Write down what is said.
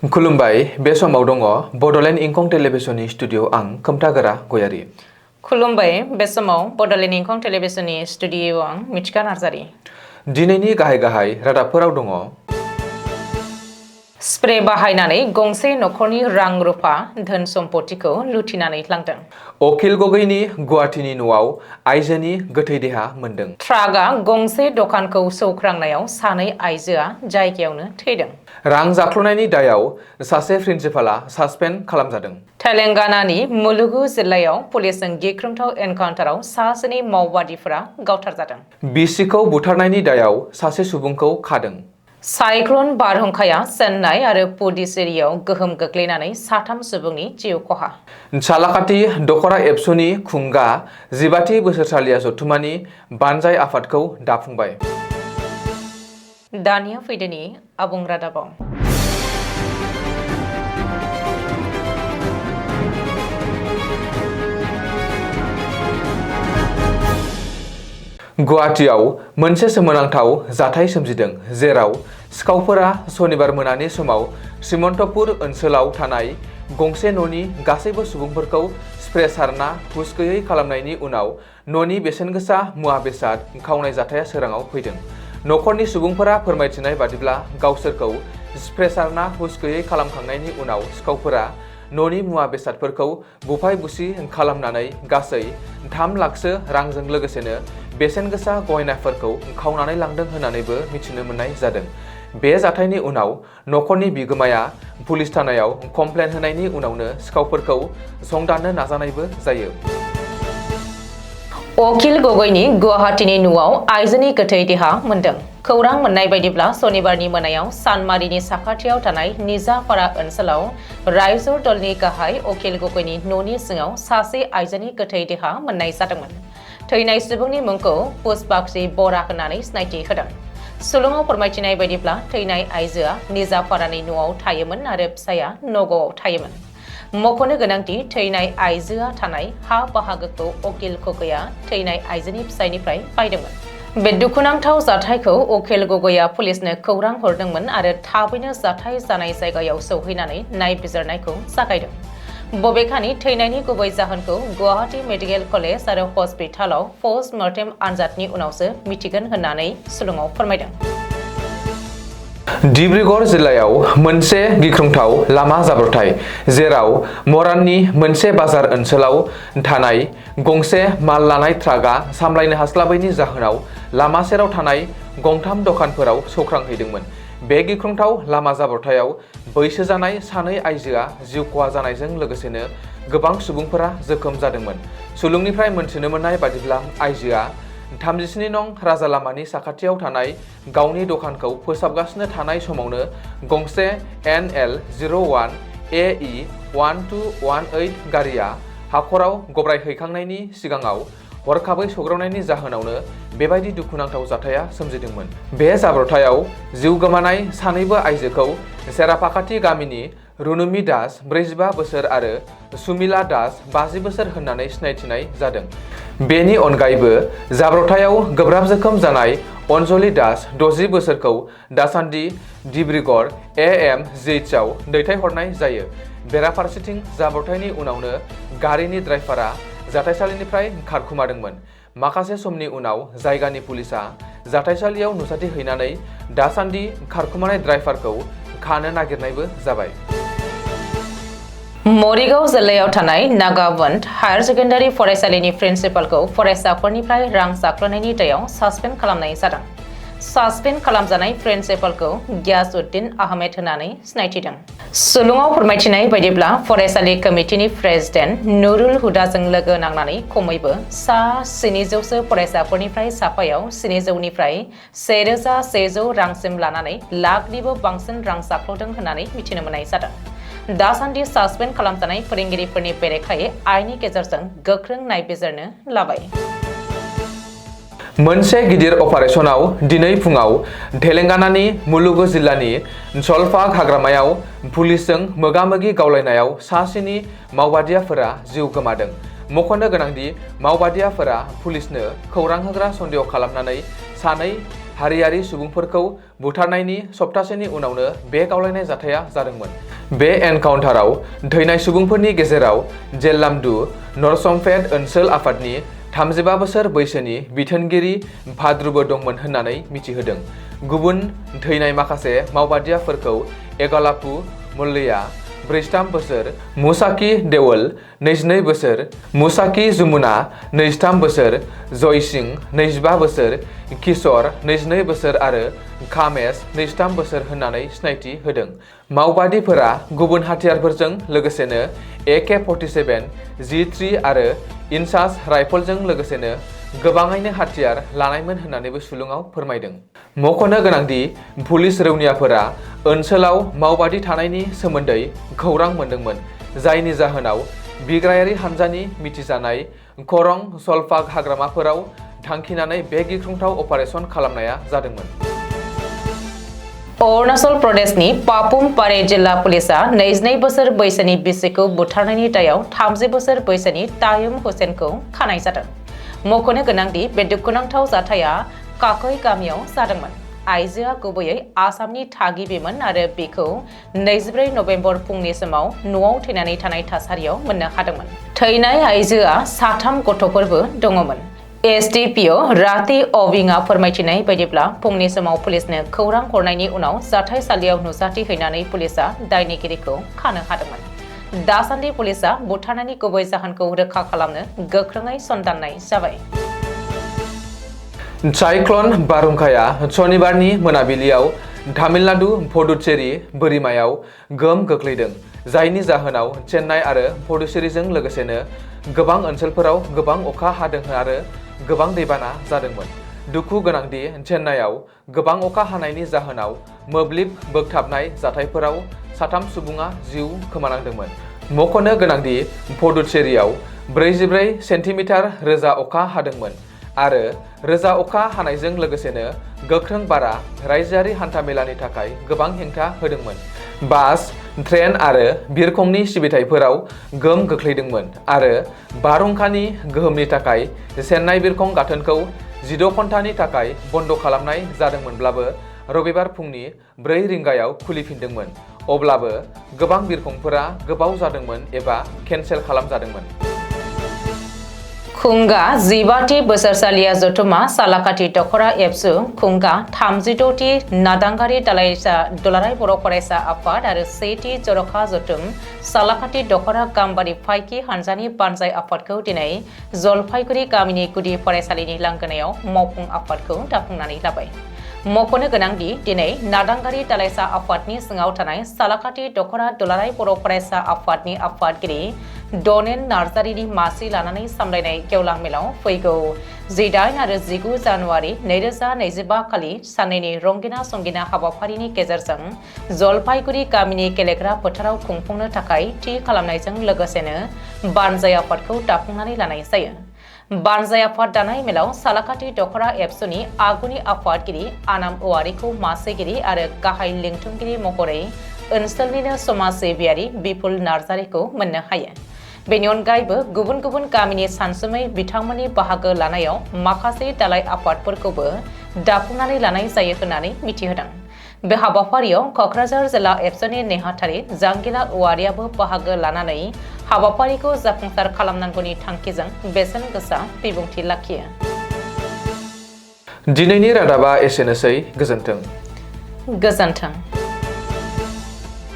खुलुमबाय बे समाव दङ बडलेण्ड इंखं टेलिभिजननि स्टुडिअ आं खोमथागोरा गयारि। खुलुमबाय बे समाव बडलेण्ड इंखं टेलिभिजननि स्टुडिअ आं मिथिका नार्जारि। दिनैनि गाहाय रादाबफोराव दङ स्प्रे बाहायनानै गंसे नखरनि रां रुफा धोन सम्पतिखौ लुथिनानै लांदों। अखिल गगैनि गुवाहाटीनि न'आव आइजोनि गोथै देहा मोनदों। ट्राकआ गंसे दखानखौ सौख्रांनायाव सानै आइजोआ जायगायावनो थैदों। रां जाख्ल'नायनि दायाव सासे प्रिन्सिपालआ सासपेन्ड खालामजादों। तेलेंगानानि मुलुगु जिल्लायाव पुलिसजों गिख्रंथाव एनकाउन्टाराव सासेनि मावबादिफोरा गावथारजादों। बिसिखौ बुथारनायनि दायाव सासे सुबुंखौ खादों। साइक्ल'न बारहुंखाया चेन्नाइ आरो पुडुचेरीआव गोहोम गोग्लैनानै साथाम सुबुंनि जिउ खहा। सालाकाटि दखरा एबसुनि खुंगा 15थि बोसोरसालिया जथुमानि बानजाय आफादखौ दाफुंबाय। दानिया फैदोनि आबुं रादाबाव। गुवाहाटीआव मोनसे सोमोनांथाव जाथाय सोमजिदों जेराव सिखावफोरा सनिबार मोनानि समाव श्रीमन्तपुर ओनसोलाव थानाय गंसे न'नि गासैबो सुबुंफोरखौ स्प्रे सारना हुस गैयै खालामनायनि उनाव न'नि बेसेनगोसा मुवा बेसाद खावनाय जाथाया सोराङाव फैदों। नखरनि सुबुंफोरा फोरमायथिनाय बादिब्ला गावसोरखौ स्प्रे सारना हुस गैयै खालामखांनायनि उनाव सिखावफोरा न'नि मुवा बेसादफोरखौ बुफाय बुसि खालामनानै गासै 3 लाखसो रांजों लोगोसेनो बेसेनगोसा गयनाफोरखौ खावनानै लांदों होननानैबो मिथिनो मोननाय जादों। बे जाथायनि उनाव नखरनि बिगोमाया पुलिस थानायाव कमप्लेन होनायनि उनावनो सिखावफोरखौ संदाननो नाजानायबो जायो। अखिल गगैनि गुवाहाटीनि न'आव आइजोनि गोथै देहा मोनदों। खौरां मोननाय बायदिब्ला सनिबारनि मोनायाव सानमारिनि साखाथियाव थानाय निजापारा ओनसोलाव रायजो दलनि गाहाय अखिल गगैनि न'नि सिङाव सासे आइजोनि गोथै देहा मोननाय जादोंमोन। थैनाय सुबुंनि मुंखौ पुष्पाक्षी बरा होननानै सिनायथि होदों। सुलुङाव फोरमायथिनाय बायदिब्ला थैनाय आइजोआ निजापारानि न'आव थायोमोन आरो फिसाया नगावआव थायोमोन। मख'नो गोनांदि थैनाय आइजोआ थानाय हा बाहागोखौ अखिल गगैया थैनाय आइजोनि फिसायनिफ्राय बायदोंमोन। बे दुखुनांथाव जाथायखौ अखिल गगैया पुलिसनो खौरां हरदोंमोन आरो थाबैनो जाथाय जानाय जायगायाव सौहैनानै नायबिजिरनायखौ जागायदों। बबेखानि थैनायनि गुबै जाहोनखौ गुवाहाटी मेडिकेल कलेज आरो हस्पिटालाव पस्ट मर्टेम आनजादनि उनावसो मिथिगोन होननानै सुलुङाव फोरमायदों। डिब्रुगड़ जिल्लायाव मोनसे गिख्रंथाव लामा जाब्रबथाय जेराव मराननि मोनसे बाजार ओनसोलाव थानाय गंसे माल लानाय ट्राकआ सामलायनो हास्लाबैनि जाहोनाव लामा सेराव थानाय गंथाम दखानफोराव सौख्रांहैदोंमोन। बे गिख्रंथाव लामा जाब्रबथायाव बैसो जानाय सानै आइजोआ जिउ खहा जानायजों लोगोसेनो गोबां सुबुंफोरा जोखोम जादोंमोन। सुलुंनिफ्राय मोनथिनो मोननाय बादिब्ला आइजोआ 37 नं राजा लामानि साखाथियाव थानाय गावनि दखानखौ फोसाबगासिनो थानाय समावनो गंसे NL01 AE 1218 गारिया हाखराव गब्रायहैखांनायनि सिगाङाव हरखाबै सौग्रावनायनि जाहोनावनो बेबायदि दुखुनांथाव जाथाया सोमजिदोंमोन। बे जाब्रबथायाव जिउ गोमानाय सानैबो आइजोखौ सेराफाखाथि गामिनि रुनुमि दास 45 बोसोर आरो सुमिला दास 50 बोसोर होननानै सिनायथिनाय जादों। बेनि अनगायैबो जाब्रबथायाव गोब्राब जोखोम जानाय अनजलि दास 60 बोसोरखौ दासान्दि डिब्रुगड़ AMGHआव दैथायहरनाय जायो। बेराफारसेथिं जाब्रबथायनि उनावनो गारिनि ड्राइभारा जाथायसालिनिफ्राय खारखुमादोंमोन। माखासे समनि उनाव जायगानि पुलिसआ जाथायसालियाव नुजाथि हैनानै दासान्दि खारखुमानाय ड्राइभारखौ खानो नागिरनायबो जाबाय। मरिगाव जिल्लायाव थानाय नागाबन्द हायार सेकेन्डारि फरायसालिनि प्रिन्सिपालखौ फरायसाफोरनिफ्राय रां जाख्ल'नायनि दायाव सासपेन्ड खालामनाय जादों। सासपेन्ड खालामजानाय प्रिन्सिपालखौ गियासउद्दिन आहमेद होननानै सिनायथिदों। सुलुङाव फोरमायथिनाय बायदिब्ला फरायसालि कमिटिनि प्रेसिडेन्ट नुरुल हुदाजों लोगो नांनानै खमैबो सा 700सो फरायसाफोरनिफ्राय साफायाव 700 निफ्राय 1100 रांसिम लानानै लाखनिबो बांसिन रां जाख्ल'दों होननानै मिथिनो मोननाय जादों। दासान्दि सासपेन्ड खालामजानाय फोरोंगिरिफोरनि बेरेखायै आयेननि गेजेरजों गोख्रों नायबिजिरनो लाबाय। मोनसे गिदिर अपारेशनाव दिनै फुङाव तेलेंगानानि मुलुगु जिल्लानि सलपाक हाग्रामायाव पुलिसजों मोगा-मोगि गावलायनायाव सा 7 मावबादियाफोरा जिउ गोमादों। मख'नो गोनांदि मावबादियाफोरा पुलिसनो खौरां होग्रा सन्देह खालामनानै सानै हारियारि सुबुंफोरखौ बुथारनायनि सप्तासेनि उनावनो बे गावलायनाय जाथाया जादोंमोन। बे एनकाउन्टाराव थैनाय सुबुंफोरनि गेजेराव जेल्लामदु नरसमपेट ओनसोल आफादनि 35 बोसोर बैसोनि बिथोनगिरि भाद्रुबो दंमोन होननानै मिथिहोदों। गुबुन थैनाय माखासे मावबादियाफोरखौ एगालापु मुल्लैया 43 बोसोर, मुसाकि देवल 22 बोसोर, मुसाकि जुमुना 23 बोसोर, जयसिं 25 बोसोर, किशोर 22 बोसोर आरो खामेश 23 बोसोर होननानै सिनायथि होदों। मावबादिफोरा गुबुन हाथियारफोरजों लोगोसेनो AK-47, G3 आरो इनसास राइफलजों लोगोसेनो गोबाङैनो हाथियार लानायमोन होननानैबो सुलुङाव फोरमायदों। मख'नो गोनांदि पुलिस रौनियाफोरा ओनसोलाव मावबादि थानायनि सोमोन्दै खौरां मोनदोंमोन, जायनि जाहोनाव बिग्रायारि हान्जानि मिथिजानाय खरं सलपाक हाग्रामाफोराव थांखिनानै बे गिख्रंथाव अपारेसन खालामनाया जादोंमोन। अरुणाचल प्रदेशनि पापुम पारे जिल्ला पुलिसा 22 बोसोर बैसोनि बिसिखौ बुथारनायनि दायाव 30 बोसोर बैसोनि तायुम हुसेनखौ खानाय जादों। मख'नो गोनांदि बे दुखुनांथाव जाथाया काकै गामियाव जादोंमोन। आइजोआ गुबैयै आसामनि थागिबिमोन आरो बिखौ 24 नभेम्बर फुंनि समाव न'आव थैनानै थानाय थासारियाव मोननो हादोंमोन। थैनाय आइजोआ 3 गथ'फोरबो दङमोन। एसडिपिअ राति अबिंआ फोरमायथिनाय बायदिब्ला फुंनि समाव पुलिसनो खौरां हरनायनि उनाव जाथायसालियाव नुजाथिहैनानै पुलिसा दायनिगिरिखौ खानो हादोंमोन। दासान्दि पुलिसा बुथारनायनि गुबै जाहोनखौ रोखा खालामनो गोख्रोङै सन्धाननाय जाबाय। साइक्ल'न बारहुंखाया सनिबारनि मोनाबिलियाव तामिलनाडु पुडुचेरी बोरिमायाव गोहोम गोग्लैदों, जायनि जाहोनाव चेन्नाइ आरो पुडुचेरीजों लोगोसेनो गोबां ओनसोलफोराव गोबां अखा हादों आरो गोबां दैबाना जादोंमोन। दुखु गोनांदि चेन्नाइआव गोबां अखा हानायनि जाहोनाव मोब्लिब बोगथाबनाय जाथायफोराव 3 सुबुङा जिउ खोमानांदोंमोन। मख'नो गोनांदि पुडुचेरीआव 44 सेन्टिमिटार रोजा अखा हादोंमोन आरो रोजा अखा हानायजों लोगोसेनो गोख्रों बारा रायजोआरि हान्थामेलानि थाखाय गोबां हेंथा होदोंमोन। बास, ट्रेन आरो बिरखंनि सिबिथायफोराव गोहोम गोग्लैदोंमोन आरो बारहुंखानि गोहोमनि थाखाय चेन्नाइ बिरखं गाथोनखौ 16 घन्टानि थाखाय बन्द' खालामनाय जादोंमोनब्लाबो रबिबार फुंनि 4 रिंगायाव खुलिफिनदोंमोन। अब्लाबो गोबां बिरखंफोरा गोबाव जादोंमोन एबा केन्सेल खालामजादोंमोन। खुंगा 15थि बोसोरसालिया जथुमा सालाकाथि दखरा एबसु खुंगा 36थि नादांगारि दालाइसा दुलाराय बर' फरायसा आफाद आरो 1थि जर'खा जथुम सालाकाथि दखरा गाम्बारि फाइकि हानजानि बानजाय आफादखौ दिनै जलपाइगुरि गामिनि गुदि फरायसालिनि लांगोनायाव मावफुं आफादखौ दाफुंनानै लाबाय। मख'नो गोनांदि दिनै नादांगारि दालाइसा आफादनि सिङाव थानाय सालाकाथि दखरा दुलाराय बर' फरायसा आफादनि आफादगिरि डनेन नार्जारिनि मासि लानानै सामलायनाय गेवलां मेलाव फैगौ 18 आरो 19 जानुवारि 2025 खालि साननैनि रंगिना संगिना हाबाफारिनि गेजेरजों जलपाइगुरि गामिनि गेलेग्रा फोथाराव खुंफुंनो थाखाय थि खालामनायजों लोगोसेनो बानजाय आफादखौ दाफुंनानै लानाय जायो। बानजाय आफाद दानाय मेलाव सालाकाथि दखरा एबसुनि आगुनि आफादगिरि आनाम औवारिखौ मासिगिरि आरो गाहाय लिंथुमगिरि महरै ओनसोलनिनो समाज सिबियारि बिपुल नार्जारिखौ मोननो हायो। बेनि अनगायैबो गुबुन गुबुन गामिनि सानसुमै बिथांमोननि बाहागो लानायाव माखासे दालाय आफादफोरखौबो दाफुंनानै लानाय जायो होननानै मिथिहोदों। बे हाबाफारियाव क'क्राझार जिल्ला एबसुनि नेहाथारि जांगिला औवारियाबो बाहागो लानानै हाबाफारिखौ जाफुंसार खालामनांगौनि थांखिजों बेसेन गोसा बिबुंथि लाखियो। दिनैनि रादाबा एसेनोसै। गोजोन्थों। गोजोन्थों।